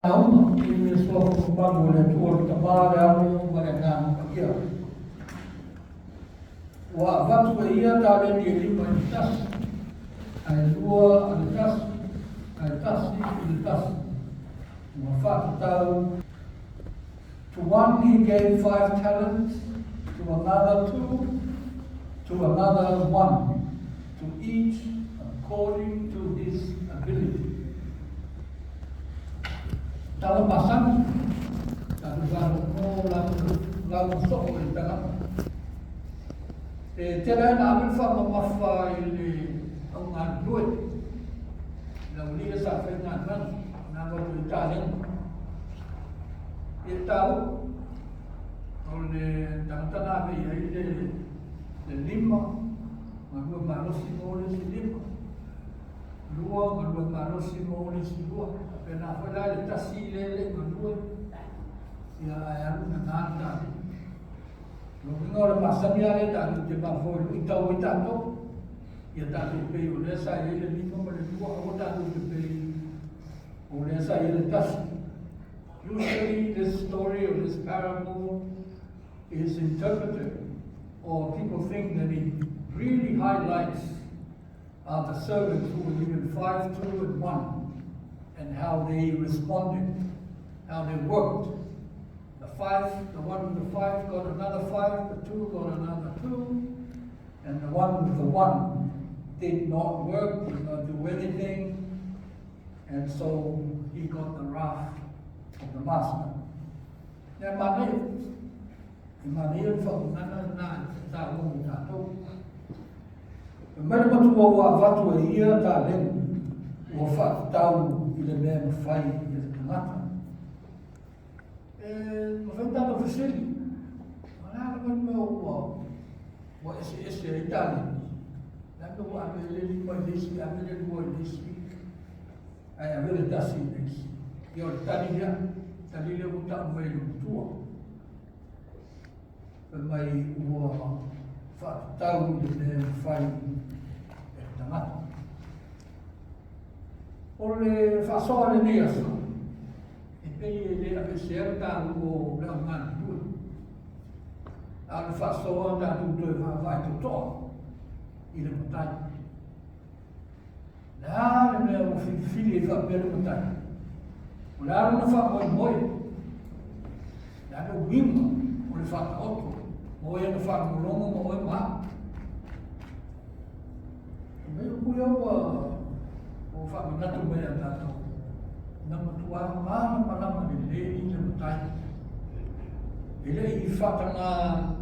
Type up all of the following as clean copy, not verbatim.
Uma i le suafa mamalu o le Atua le Tama, le Alo ma le Agaga Paia. Ua avatu e ia taleni e 5 i le tasi, ae 2 a le tasi, ae 1 i le tasi. Ua faatatau. To one he gave 5 talents, to another 2, to another 1, to each according to his ability. Tala masani, tatou faalogologo lauga soo i le tagata. E tele ai na ave le faamamafa i le au galulue. I lau alii sa fai galuega, na avatu i taleni. Ia taua, o le tagata na ave i ai le 5, galue malosi mo le isi 5. 2, galue malosi mo le isi 2. Faapena foi la le 1 le le galue, ia ae alu na na le taleni. Lona uiga o le masani lava lea tatou te mafaufau e luitau ai tatou. Ia tatou pei o lea sa i ai le 5 ma le 2, aua tatou te pei o lea sa i ai le 1. Usually this story or this parable is interpreted, or people think that it really highlights the servants who were given 5, 2, and 1, and how they responded, how they worked. The 5, the one with the 5 got another 5, the 2 got another 2, and the one with the 1 did not work, did not do anything, and so he got the wrath of the master. Ia manaia, e manaia le faauigaga lena e taua mo tatou. E mai le matua ua avatu e ia taleni ua faatatau i le mea e mafai e le tagata. E mafai tatou fesili, o le a lava le mea ua eseese ai taleni? Le a le mea ua ave ai le 5 i le isi, ave le 2 i le isi, ae ave le 1 i le isi. Ia o le tali lea, tali lea ua tau mai e le matua. Fai mai ua faatatau i le mea e mafai e le tagata. O le faasoa lenei aso, e pei e le aveesea le taua o le au galulue. A o le faasoa tatou toe vaavaai totoa i le matai. Le a le mea ua filifili ai faapea le matai? O le a lona faamoemoe? Le a le uiga o le faataoto mo e na faalogologo ma oe ma au? E mai upu ia ua faamanatu mai ia tatou. Na matua malamalama lelei le matai. E le i faataga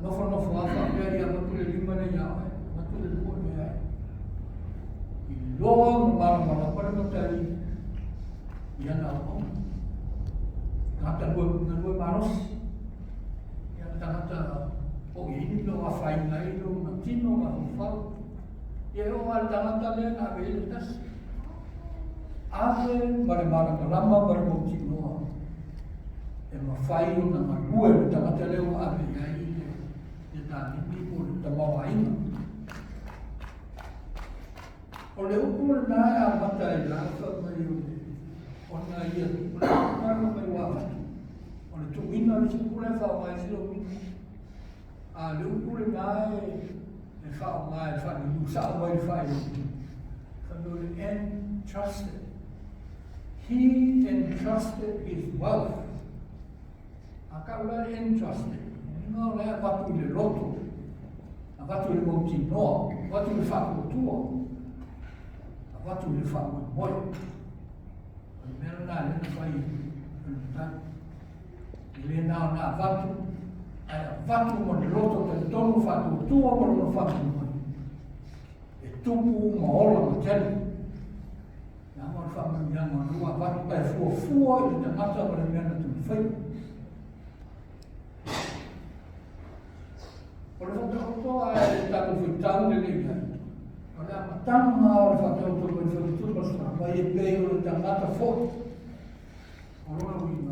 nofonofo lava faapea ia avatu le 5 lea ia oe, avatu le 2 lea ia oe. Iloa ma malamalama le matai i ana auauna. Tagata galue malosi. Ia tagata po o i ai ni mea o afaina ai lona tino mafaufau. Ia e oo lava i le tagata lea na ave ai le 1. Ave ma le malamalama ma le mautinoa e mafai ona galue le tagata lea ua ave i ai le taleni po o le tamaoaiga. O le upu lena e amata ai la fai mai o le ona ia o le upu lena fai mai ua avatu. O le tuuina le isi upu la e faaaoga ai sila uiga. A le upu lena e faaaoga e faaliliu sao mai le faailoga. Fai mai o le entrusted. He entrusted his wealth. A kau la le entrusted, uiga o la e avatu i le loto, avatu i le mautinoa, avatu i le faatuatua, avatu i le faamoemoe. O le mea lena lea na fai e le matai. E le na ona avatu, ae avatu ma le loto talitonu faatuatua ma lona faamoemoe. E tupu ma ola ma tele. Leaga o le faamanuiaga o lea ua avatu ae fuafua i le tagata ma le mea na taumafai. O le faataoto a e tatou faitau lelei ai, o le amataga o le faataoto mai le Faletupe o le mai e pei o le tagata foi. O lona uiga,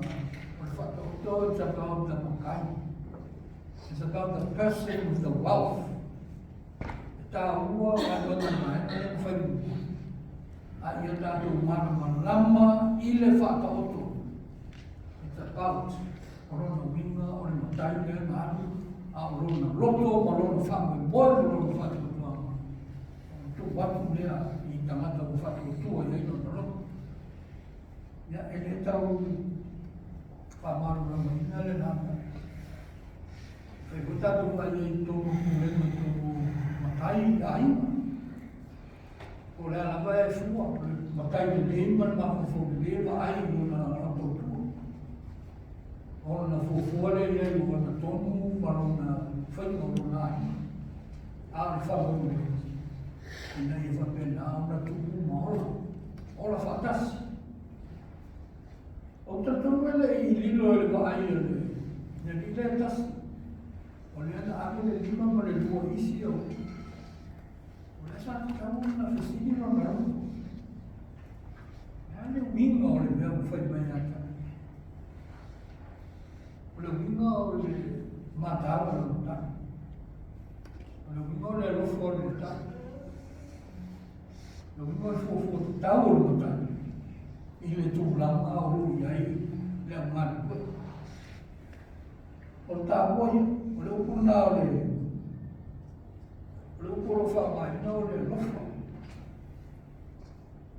o le faataoto it's about the matai. It's about the person with the wealth. E taua galuega vaega lea na fai muamua. A ia tatou malamalama i le faataoto. about. O lona uiga o le matai lea na alu, a o lona loto ma lona faamoemoe ma lona faatuatuaga, ona tuu atu lea i tagata ua faatuatua i ai lona loto. Ia, e le tau faamalamalamaina lena mea. E fai foi tatou vaai ai i totonu o pulega i totonu o matai i aiga. Po o le a lava e fua, o le matai lelei ma le mafaufau lelei e vaai i lona tautua. Ona fuafua lea i ai o ana tonu ma lona faiga o lona aiga. A o le faamoemoe, ina ia faapena ona tupu ma ola, ola faatasi. Ou te talitonu e le i lilo i le vaai a le alii lea e tasi, o lea na ave le lima ma le lua i isi au. O lea sa tatau ona fesili lona loto. O le a le uiga o le mea ua fai mai ia te au? O le uiga o le mataala o le matai. O le uiga o le alofa o le matai. O le uiga o le fuafua tatau o le matai i le tulaga o lo o i ai le au galulue. O le taua ia, o le upu lena o le o le upu o lo o faaaogaina o le alofa.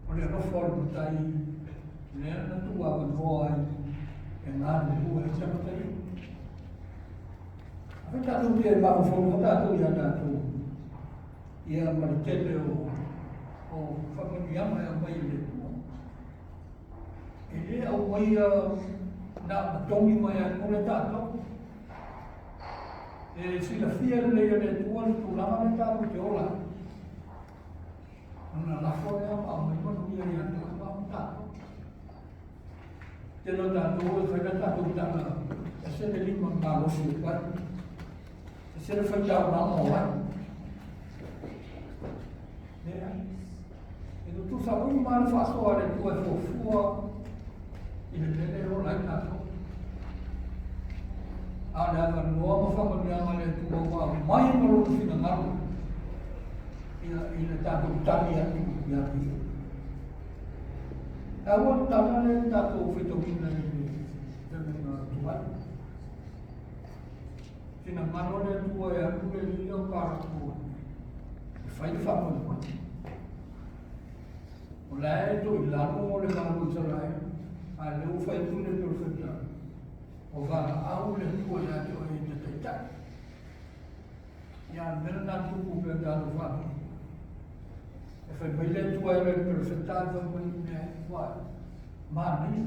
O le alofa o le matai lea na tuuavanoa ai e galulue ai tagata ia. Afai tatou te mafaufau loa tatou ia tatou ia ma le tele o faamanuiaga e aumai e le Atua. E le aumaia na ona togi mai lava mo le tatou. E silafia lelei e le Atua le tulaga lea tatou te ola ai. Ona lafo lea ma aumai manuia ia te oe ma tatou. Tele o tatou e fai le tatou tala, ese le lima malosi o ai. Ese le faitaulaga o ai. Leai. E tutusa uma le faasoa a le Atua e fuafua i le mea lea e ola ai tatou. A o le avanoa ma faamanuiaga a le Atua ua aumai ma lona finagalo ia, i le tatou tali atu ia te ia. E aua le tala lea na tatou faitauina i le taimi tuai. Finagalo le Atua e alu le alii lea o Parako e fai le faamoemoe. O la e toilalo o le Malo o Isaraelu, a o lea ua fai atu le perofeta, o valaau le Atua ia te oe e te taitai. Ia, o le mea lena e tupu pea talofa atu. E fai mai le Atua e le perofeta e fai mai mea e ua manaia.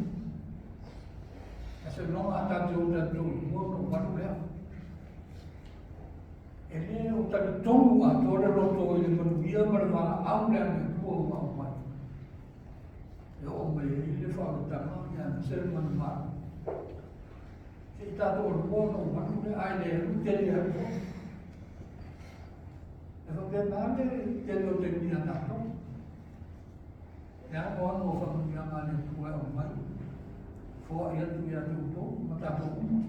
E seiloga a tatou o tatou lua ona ou alu lea. E le o talitonu atoa le loto i le manuia ma le valaau lea a le Atua ua aumai. E oo mai ai le faaolataga ia aemaise le manumalo. Se i tatou lua ona ou alu lea, ae le alu tele alu foi. E faapena le tele o taimi ia tatou. Le anoano o faamanuiaga a le Atua e aumai, foai atu ia te outou ma tatou uma.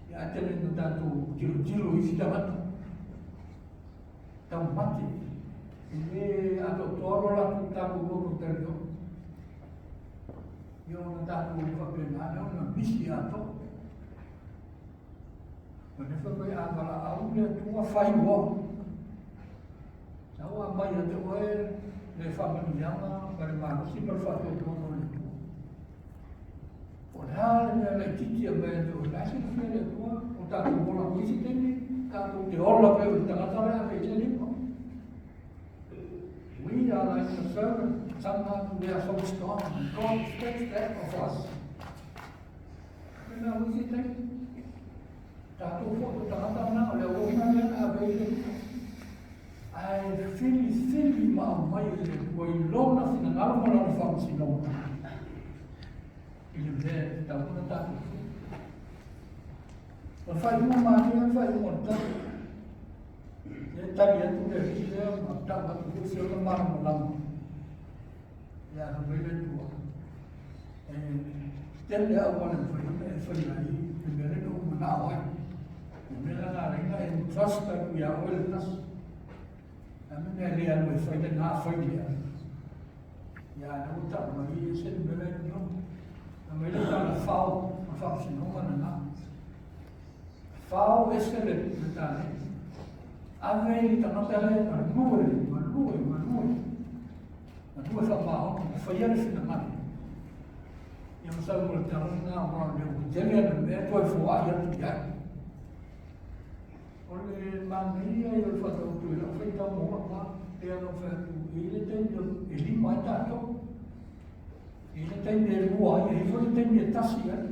Ia ae tele ina tatou tilotilo i isi tagata. Taumate. E le atoatoa lo latou tatou loto taliona. Ia ona tatou faapena lea ona misi atoa. O le fai mai a valaau le Atua fai loa. Na ua aumai ia te oe le faamanuiaga ma le malosi ma le faatuatuaga o le Atua. O le a le mea laitiiti e aumai ia te oe, la e silafia e le Atua, o tatou ola mo isi taimi, tatou te ola pei o le tagata lea ave i le lima. We are like the servant. Sometimes we are so strong. God expects that of us. Pena o isi taimi, tatou foi o tagata na, o le auauna lea na ave i le lima. Ae filifili ma aumai e le Atua i lona finagalo ma lona faamasinoga i le mea e tatau ona tatou fai. O le faaiuga malie le faaiuga o le tali. E tali atu le alii lea ma tau atu foi se ona malamalama. Ia fai mai le Atua. E tele auala e mafai ona e faia ai le mea lea na ou manao ai. Le mea la na ala ai ona e trust atu ia oe le tasi. A me mea le alu e fai lena, fai lea. Ia, lea ua tau mai e se le mea la e mea. Na mai le tala fao. Fao ese le taleni. Ave i le tagata lea e galue, galue, galue. Galue faamaoni, ma faia le finagalo. Ia ma sau ma le tala lena, aua o lea ua tele ana mea toe foai atu i ai. O le manaia ia o le faataoto i lau faitau maua, pei ona ou fai atu, e i ai le taimi e lima ai tatou. E i ai le taimi e lua ai, e i ai foi le taimi e tasi ai.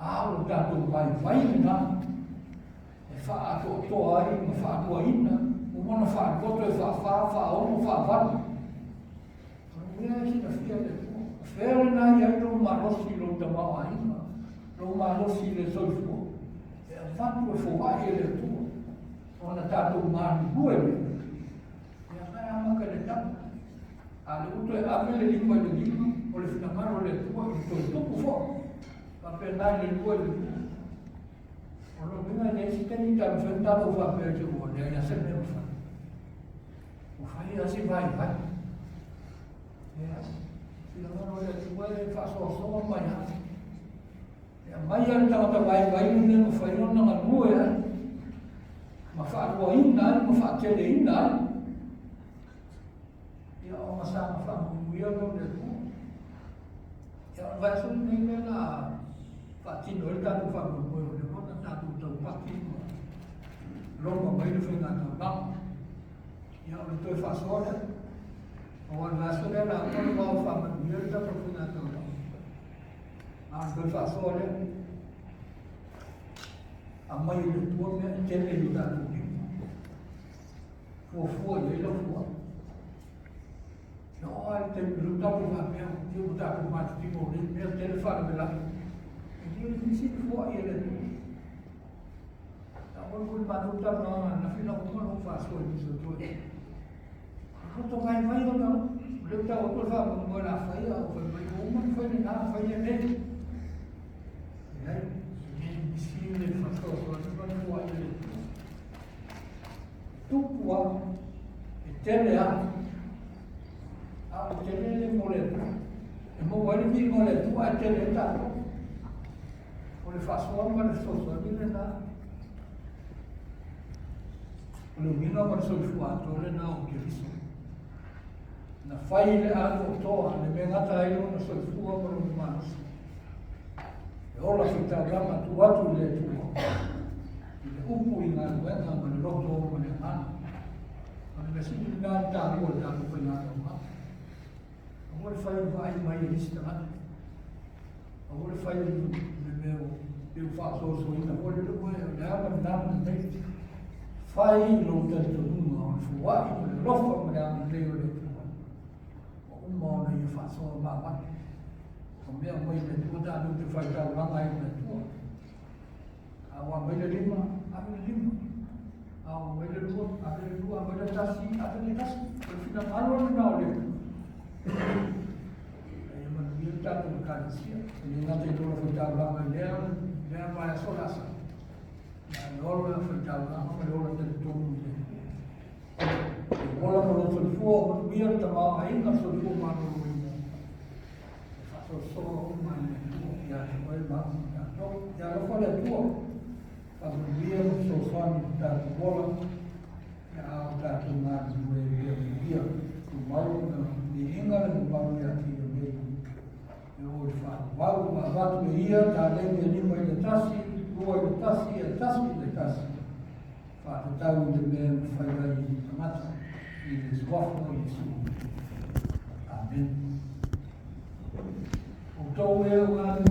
A o lo tatou vaivai lena e faaatoatoa ai ma faaluaina, uma ona faalua toe faafā, faaono, faavalu. O le mea e silafia e le Atua. O fea lena e i ai lou malosi i lou tamaoaiga, lou malosi i le soifua, e avatu e foai e le Atua ona tatou galulue lea. Ia na e amata i le tama. A o lea ua toe ave le lima i le lima, o le finagalo o le Atua i le toe tupu foi. Faapena i le lua i le lua. O lona uiga e leai se taimi taumafai ona tatou faapea i ua leai lava se mea e fai. Ua fai lava si vaivai. Ia, finagalo o le Atua e faasoasoa mai lava. E aumai lava le tagata vaivai le mea e mafai ona galue ai, ma faaluaina ai ma faateleina ai. Ia, ona saga faamanuia lea o le Atua. Ia, o le vaiaso lenei lea la faatino ai le tatou faamoemoe o lea ona tatou taupati ma loma mai le faigataulaga. Ia, o le toe faasoa lea. Aua o le vaiaso lea la atoa le vao faamanuia le tatou faigataulaga. A o le toe faasoa lea. Aumai e le Atua mea e tele i o tatou lima. Fuafua i ai lau fuaga. E oo lava i le taimi o lea ua tatou faapea, ia ua tatou matatino o nei mea tele faalavelave. E le misi le fuai e le Atua. A o le matou talanoaga ananafi na uma ona ou faasoa i nisi o toeaiina. E loto vaivai ona o lea ua tau atu le faamoemoe o le a fai, a ua fai mai ua uma ona fai lena, fai lenei. Leai, e le misi le faasoasoaina ma le fuai e le Atua. Tupu lava, e tele lava, a o le tele le mo le Atua. E maua ai le viiga o le Atua ae tele ai tatou. O le faasoa ma le fesoasoani lena. O le uiga ma le soifua atoa lena o Keriso. Na fai le atoatoa le mea gata ai lona soifua ma lona malosi. E ola faitaulaga tuu atu i le Atua i le upu i galuega ma le loto ma le agaga. O le mea sili lena le taua o le tatou faiga. Aua le fai vaai mai e isi tagata. Aua le fai le mea e ua faasoasoaina foi le lua o le a ma le na ma lenei. Fai lou talitonuga o le foai ma le alofa ma le agalelei o le Atua. Ua uma ona ia faasoa ma avatu. O mea mai le Atua tatou te faitaulaga ai ma le Atua. A ua aumai le lima, ave le lima. A ua aumai le lua, ave le lua, aumai le tasi, ave le tasi. O le finagalo lena o le Atua. Ia manuia le tatou Ekalesia. E le gata i le ola faitaulaga i lea, lea vaiaso lasa. A le ola faitaulaga ma le ola talitonu i le Atua. Le ola ma lou soifua, o manuia le tamaoaiga, le soifua maloloina. E faasoasoa uma i le Atua ia te oe ma au ma tatou. Ia alofa le Atua, faamanuia ma fesoasoani i le tatou ola, ia a o tatou galulue pea mulia. Tumau ona viiga le mamalu ia te ia nei. E oo i le faavavau ma avatu e ia taleni e 5 i le 1, 2 i le 1, e 1 i le 1. Faatatau i le mea e mafai ai e le tagata i le suafa o Iesu. Amen. Outou e o galulue.